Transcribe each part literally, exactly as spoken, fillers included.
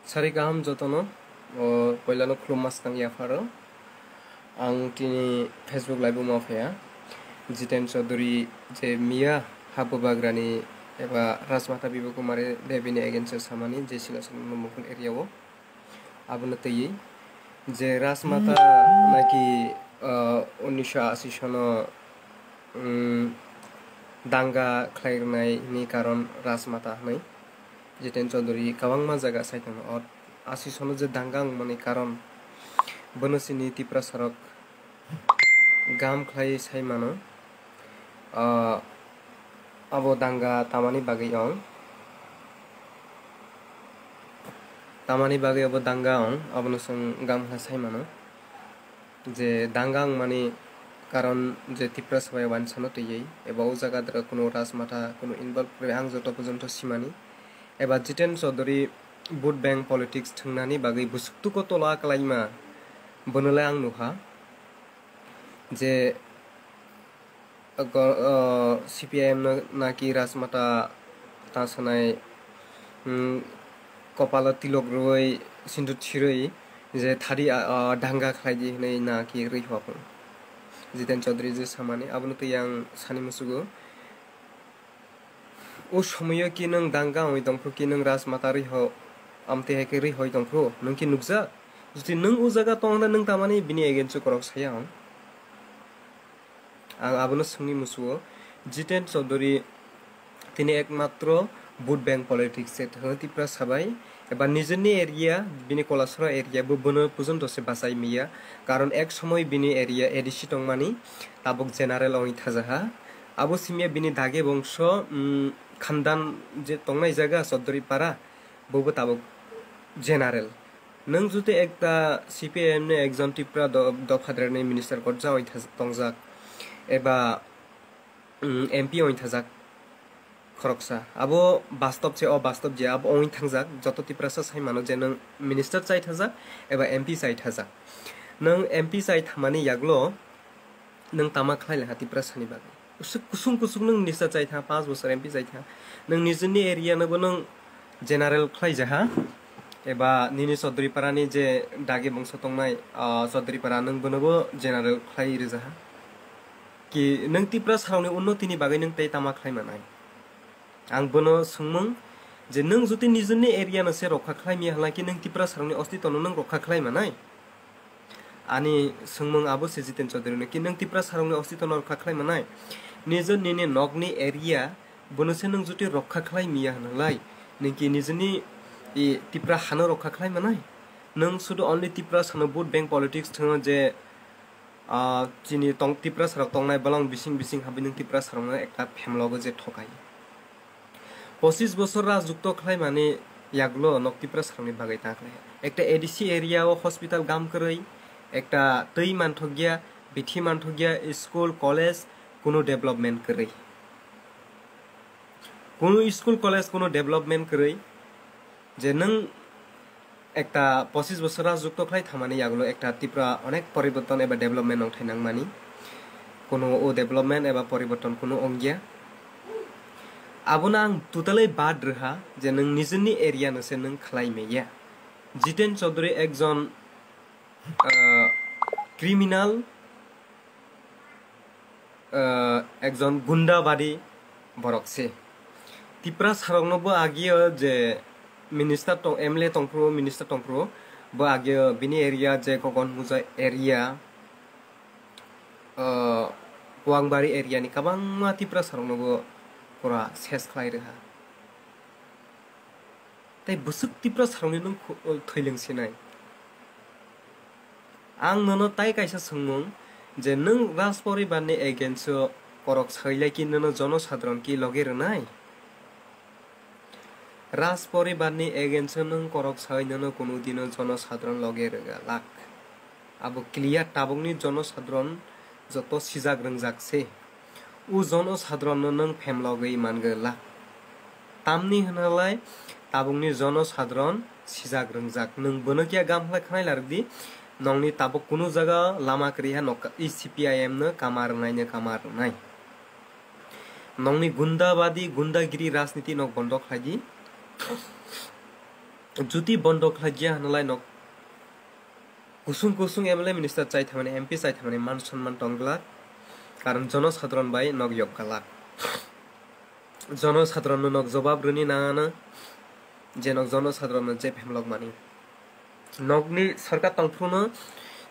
Sari kaham jotono, o poilano khulumma swkang yapharo. Ang tini Facebook live-o ma phaiya. Jiten Chaudhary je miya ha bubagrani eba Rajmata Biba Kumari Devi ni against o samani je Silachar Mukul area o. Abono twiwi je Rajmata naki, ah, unisho ashi sono, um, danga khlai rwnai ni karon Rajmata hwnwi Jiten Chaudhary kwbangma jaga sai tongo. O ashi sono je danga wngmani karon bono chini Tiprasa rok gam khlai sai mano. Ah, abo danga tamani bagwi wng? Tamani bagwi abo danga wng, abono chwng gam khlai sai mano. Je danga wngmani karon je Tiprasa bai wansano twiwi, eba o jaga dwra kuno Rajmata kuno involve kwrwi ang joto porjonto simani. Eba Jiten Chaudhary vote bank politics thwngnani bagwi bwswk tuko tola kwlaima, bono le ang nukha. Je, go-, o, C P I M no naki Rajmata ta sanai, mm, kopalo tilok rwui, sindur thirwi, je thari, a, o, danga khlai di hwnwi naki rwi hwphang. Jiten Chaudhary je samani, abono twi ang sani musugo. O somoyo ki nwng danga wngwi tongphru ki nwng Rajmata rwi ho, amtwi hai khe rwi hoi tongphru, nwng ki nukjak? Jodi nwng o jaga tong hwnna nwng tamani bini against o korok saya wng? Ang abono swngwi musuo, Jiten Chaudhary tini ekmatro vote bank politics se thwngwi Tiprasa bai, eba nijini area, bini Kolasora area bo bono porjonto se bachai miya, karon ek somoi bini area A D C tongmani, tabuk general wngwi thajaha. Abo simiya bini dagi bongso, mm, khandan je tongnai jaga Chaudhary Para, bobo tabuk general. Nwng jodi ekta C P I M ni ekjon Tipra do-, dopha derni minister gorja wngwi thas-, tongjak, eba, mm, M P wngwi thajak khoroksa, abo bastob se, o bastob je abo wngwi thangjak, joto Tiprasa sai mano je nwng minister chai thajak eba M P chai thajak. Nwng M P chai thamani yaglo nwng tama khlai laha Tiprasani bagwi? Kusuk-, kusung kusuk nwng minister chai tha, panch bosor M P chai tha, nwng nijini area no bo nwng general khlai jaha, eba nini Chaudhary Para ni je dagi bongso tongnai, ah, Chaudhary Para nwng bono bo general khlai rwjaha. Ki nwng Tiprasa rokni unnoti ni bagwi nwng tei tama khlai manai? Ang bono swngmung je nwng jodi nijini area no se rokha khlai miya hwnla ki nwng Tiprasa rokni ostito no nwng rokha khlai manai? Ani swngmung abo se Jiten Chaudhary no ki nwng Tiprasa rokni ostito no rokha khlai manai? Nijo nini nokni area bono se nwng jodi rokha khlai miya hwnlai, nwng ki nijini i Tiprasa no rokha khlai manai? Nwng sudu only Tiprasa no vote bank politics thwngno je, ah, chini tong-, Tiprasa rok tongnai bolong bising bising habwi nwng Tiprasa rokno ekta phemlogo je thokai. Pochis bosor rajyukto khlaimani yaglo nok Tiprasa rokni bagwi ta khlai. Ekta A D C area o hospital gam kwrwi, ekta twi manthokya, bithi manthokya, school, college, kunu development kwrwi. Kunu school, college, kunu development kwrwi. Je nwng ekta pochis bosor rajyukto khlai thamani yaglo ekta Tripura onek poriborton eba development nongthai nangmani. Kuno o development eba poriborton kuno ongya. Abono ang totally bad rwha je nwng nijini area no se nwng khlai maya. Jiten Chaudhary ekjon, ah, criminal, ah, ekjon gundabadi borok se. Tiprasa rokno bo agio je minister tong, M L A tongphuru, minister tongphuru, bo agio bini area je Kogon Muja area, ah, Kuangbari area ni kwbangma Tiprasa rokno bo pura ses khlai rwha. Tei bwswk Tiprasa rokni nwng khu-, thwiling sinai? Ang nono tai kaisa swngmung je nwng Raj Poribar ni against o korok sawi lai ki nono jono sadharon ki loge rwnai? Raj Poribar ni against o nwng korok sawi nono kunu dino jono sadharon loge rwga lak. Abo clear, tabukni jono sadharon joto sijak rwngjak se. O jono sadharon no nwng phemlogwi mangwlak. Tamni hwnalai tabukni jono sadharon sijak rwngjak. Nwng bono kiya gamhla khnai larwkdi, nongni tabuk kunu jaga lama kwrwiha nokha, i C P I M no kama rwnai no kama rwnai. Nongni gundabadi, gundagiri rajniti nok bondo khlaidi. Juti bondo khlaiya hwnalai nok kusung kusung M L A minister chai thangmani, M P chai thangmani man sonman tong glak, karon jono sadharon bai nok yok galak. Jono sadharon no nok jobab rwni nangano, je nok jono sadharon no je phemlok mani. Nokni sarkar tongphuru no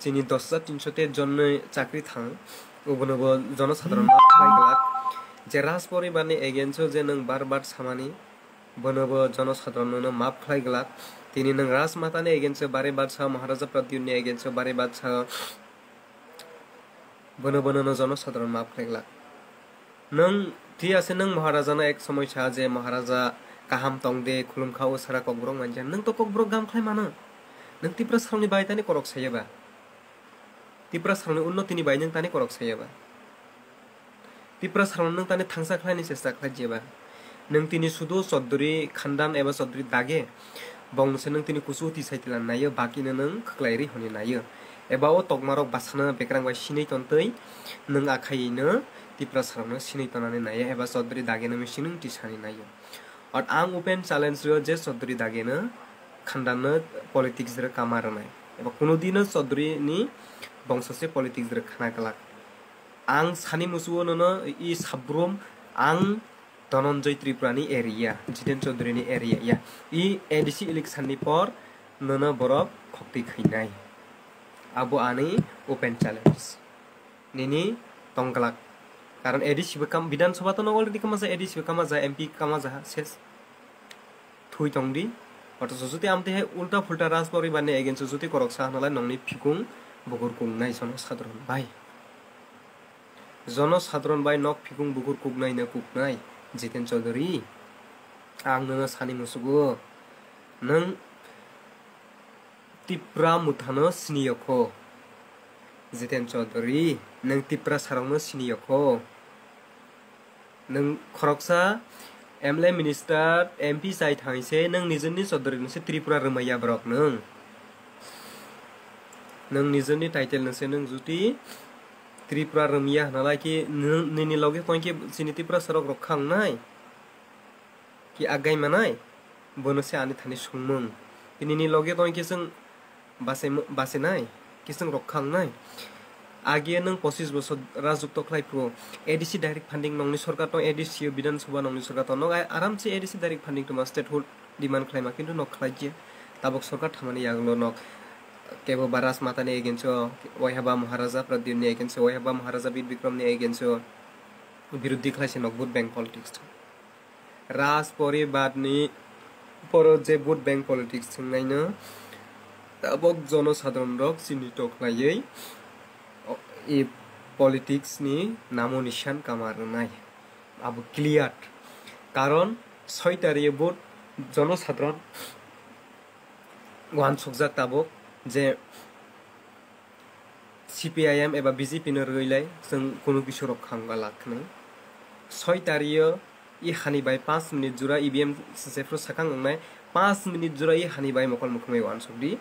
chini dos hajar tinso te jon ni chakri thang, obono bo jono sadharon map khlai glak. Je Raj poribar ni against o je nwng bar bar samani, bono bo jono sadharon no map khlai glak. Tini nwng Raj mata ni against o bare bar sa, Maharaja Pradyut ni against o bare bar sa, bono bono no jono sadharon map khlai glak. Nwng thik ase, nwng Maharaja no ek somoi sa je Maharaja kaham tong de, khulum kha o sara kokborok manja. Nwng to kokborok gam khlai mano. Nwng Tiprasa rok ni bai tani korok saya ba? Tiprasa rok ni unnoti ni bai nwng tani korok saya ba? Tiprasa rok no nwng tani thangsa khlai ni chesta khlai je ba? Nwng tini sudu Chaudhary khandan eba Chaudhary dage bong se nwng tini kusu tisai tila naio, baki no nwng khlai ri hwnwi naio. Eba o tokma rok bwsano bekrang bai sinwi tontwi nwng akhai no Tiprasa rok no sinwi tonani naio eba Chaudhary dage no misi nwng tisani naio. Ot ang open challenge rio je Chaudhary dage no khandan no politics ro kama rwnai eba kuno dino Chaudhary ni bongso se politics ro khana glak. Ang sani musuo nono i sabrum ang Dhananjay Tripura ni area, Jiten Chaudhary ni area ya. I A D C election ni por nono borok khoktwi khainai. Abo ani open challenge. Nini tongglak. Karon A D C bo kam, Bidhan Sabha to nogo already kama ja, A D C bo kama ja, M P kama ja, ses. Thui tongdi. Oto so juti amtwi hai ulta phulta Raj poribar ni against o juti korok sa hwnalai nongni phikung bukur kungnai jono sadharon bai. Jono sadharon bai nok phikung bukur kuknai na kuknai, Jiten Chaudhary. Ang nono sani musugo. Nwng Tipra muthano sini yokho. Jiten Chaudhary, nwng Tiprasa rok no sini yokho. Nwng khoroksa M L A minister, M P chai thangwi se nwng nijorni Chaudhary no se Tripura rwmaiya borok nwng. Nwng nijorni title no se nwng juti Tripura rwmaiya hwnalai khe nwng nini loge tongkhe chini Tiprasa rok rok kha wngnai? Ki agai manai? Bono se ani thani songmung. Nini loge tongkhe chwng bachai-, bachinai, kisung rok kha wngnai. Age nwng pochis bosor rajyukto khlai phuru, A D C direct funding nongni sorkar tong, A D C o Bidhan Sabha nongni sorkar tong, nok aramse A D C direct funding tongma statehood demand khlaima, kintu nok khlaiya. Tabok sorkar thamani yagulo nok kebo ba Raj matani against o, waiha ba Maharaja Pradyut ni against o, waiha ba Maharaja Bir Bikram ni against o, biruddhi khlaise nok vote bank politics. Raj poribar ni poro je vote bank politics thwngnaino tabok jono sadharon rok chini toklaiwi o, i politics ni namo nisan kama rwnai. Abo clear. Karon soi tariyo vote jono sadharon wansukjak tabok je C P I M eba B J P no rwilai chwng kunu kisu rok kha wngla khnwi. Soi tariyo i hani bai panch minute jora E V M se phuru sakang wngnai, panch minute jora i hani bai mokol mukhungwi wansuk di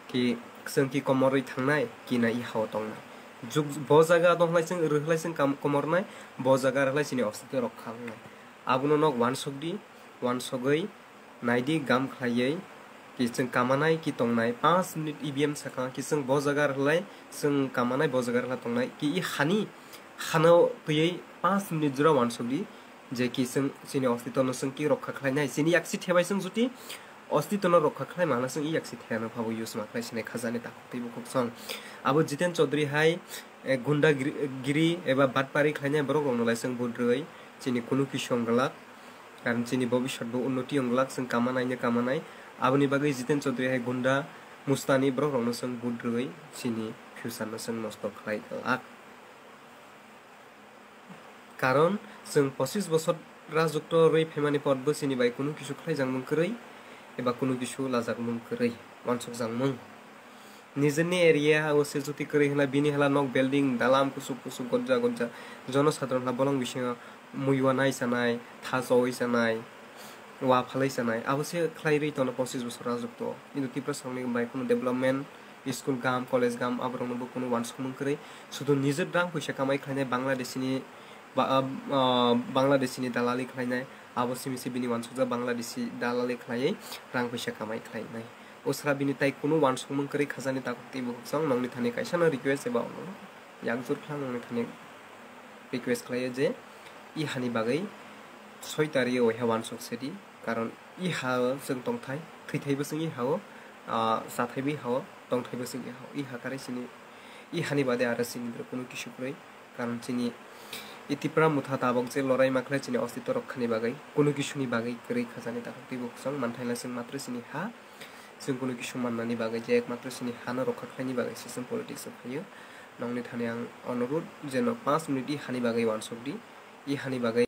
ki chwng ki komorwi thangnai ki na i hao tongnai. Juk bo jaga tongkhlai chwng rwkhlai chwng kam-, komornai, bo jaga rwkhlai chini ostito rok kha wngnai. Abono nok wansuk di, wansugwi naidi gam khlaiwi ki chwng kamanai ki tongnai, panch minute E V M sakha ki chwng bo jaga rwlai, chwng kamanai bo jaga rwla tongnai ki i hani hano twiwi panch minute jora wansukdi je ki chwng chini ostito no chwng ki rokha khlainai, chini yaksi thebai chwng juti ostito no rokha khlai mano chwng i yaksi thea no phabo use ma khlai sinai khajani takhuk tei bukhuk song. Abo Jiten Chaudhary hai, eh, gunda giri, giri eba batpari khlainai borok rok no lai chwng vote rwwi chini kunu kisu wng glak. Karon chini bobiswt bo unnoti wng glak, chwng kama naino kama nai. Aboni bagwi Jiten Chaudhary hai gunda mustani borok rokno chwng vote rwwi chini future no chwng nosto khlai glak. Karon chwng pochis bosor rajyukto rwi phaimani pot bo chini bai kunu kisu khlaijakmung kwrwi eba kunu kisu lajakmung kwrwi wansukjakmung. Nijini area o se juti kwrwi hwnla bini hwnla nok building dalam kusuk kusuk gojja gojja jono sadharon hwnla bolong bisingo muiwa nai chanai, tha choi chanai, wa phalai chanai, abo se khlai rwi tono pochis bosor rajyukto. Kintu Tiprasa rokni bai kunu development, school gam, college gam, aborokno bo kunu wansukmung kwrwi. Sudu nijor rang puisa kamai khlainai Bangladesh ni ba-, ah, ah, Bangladesh ni dalali khlainai, Abo simi se bini wansukjak Bangladeshi dalali khlaiwi rang puisa kamai khlainai. O sra bini tai kunu wansukmung kwrwi khajani takhuk tei bukhuk song nongni thani kaisa no request eba ono yakjur khwlai nongni thani request khlaio je i hani bagwi soi tari o waisa wansuk sedi, karon i ha o chwng tongthai, thwithaibo chwng i ha o, ah, chathaibo i ha o, tongthaibo chwng i ha o, i ha kare sini, i hani bade aro sini kunu kisu kwrwi. Karon chini i Tipra motha tabok je lorai ma khlai chini ostitw rokkhani bagwi, kunu kisuni bagwi kwrwi khajani takhuk tei bukhuk song manthaila chwng matro chini ha, chwng kunu kisu mannani bagwi je ekmatro chini hano rokha khlaini bagwi se chwng politics o phaio. Nongni thani ang onurud je no panch minute i hani bagwi wansuk di, i hani bagwi